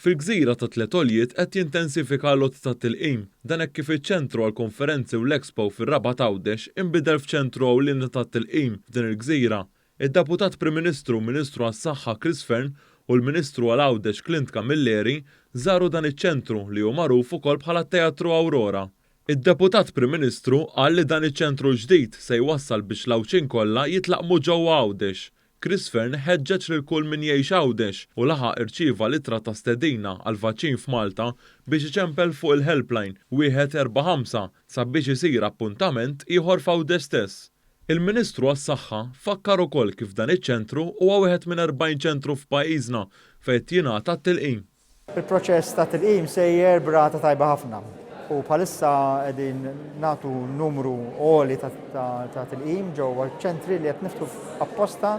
Fil-gżira ta' Tlet Għoljiet qed jintensifika l-għoti tat-tilqim. Dan hekk kif iċ-Ċentru għall-Konferenzi u l-Expo fir-Rabat Għawdex inbidel f'ċentru ewlieni tat-tilqim f'din il-gżira. Id-Deputat Prim Ministru u Ministru għas-Saħħa Chris Fearne u l-Ministru għal Għawdex Clint Camilleri żaru dan iċ-ċentru li hu magħruf ukoll bħala t-Teatru Aurora. Id-Deputat Prim Ministru qal li dan iċ-ċentru l-ġdid se jwassal biex l-Għawdxin kollha jitlaqqmu ġewwa Għawdex. Chris Fearne ħeġġeġ lil kull min jgħix Għawdex u laħaq irċieva l-ittra ta' stedina għall-vaċċin f'Malta biex iċempel fuq il-helpline 145 sabiex isir appuntament ieħor f'Għawdex stess. Il-Ministru għas-Saħħa fakkar ukoll kif dan iċ-ċentru huwa wieħed minn 40 ċentru f'pajjiżna fejn qed jingħata t-tilqim. Il-proċess ta' tilqim sejjer b'rata tajba ħafna u bħalissa qegħdin nagħtu numru għoli ta' tilqim ġewwa ċentri li qed niftħu apposta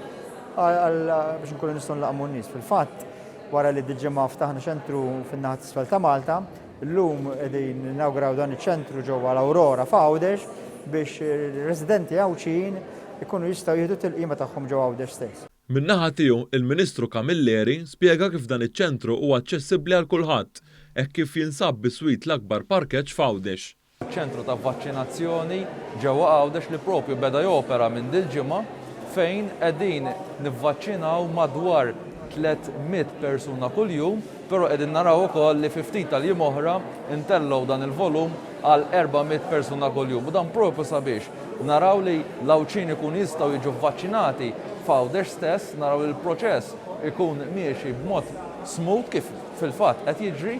biex nkunu nistgħu nlaqmu n-nies. Fil-fatt, wara li dil-ġimgħa ftaħna ċentru fin-naħa t'isfel ta' Malta, illum qegħdin ninawguraw dan iċ-ċentru ġewwa l-Aurora f'Għawdex biex ir-residenti Għawdxin ikunu jistgħu jieħdu t-tilqima tagħhom ġewwa Għawdex stess. Min-naħa tiegħu, il-Ministru Camilleri spjega kif dan iċ-ċentru huwa aċċessibbli għal kulħadd, hekk kif jinsab biswit l-akbar parkeġġ f'Għawdex. Ċentru ta' vaċċinazzjoni ġewwa Għawdex li propju beda jopera minn dil-ġimgħa fejn qegħdin nivvaċċinaw madwar 300 persuna kuljum, però qegħdin naraw ukoll li fi ftit tal-jiem oħra ntellgħu dan il-volum għal 400 persuna kuljum u dan propju sabiex naraw li l-Għawdxin ikunu jistgħu jiġu vvaċċinati f'Għawdex stess, naraw li l-proċess ikun miexi b'mod smooth kif fil-fatt qed jiġri.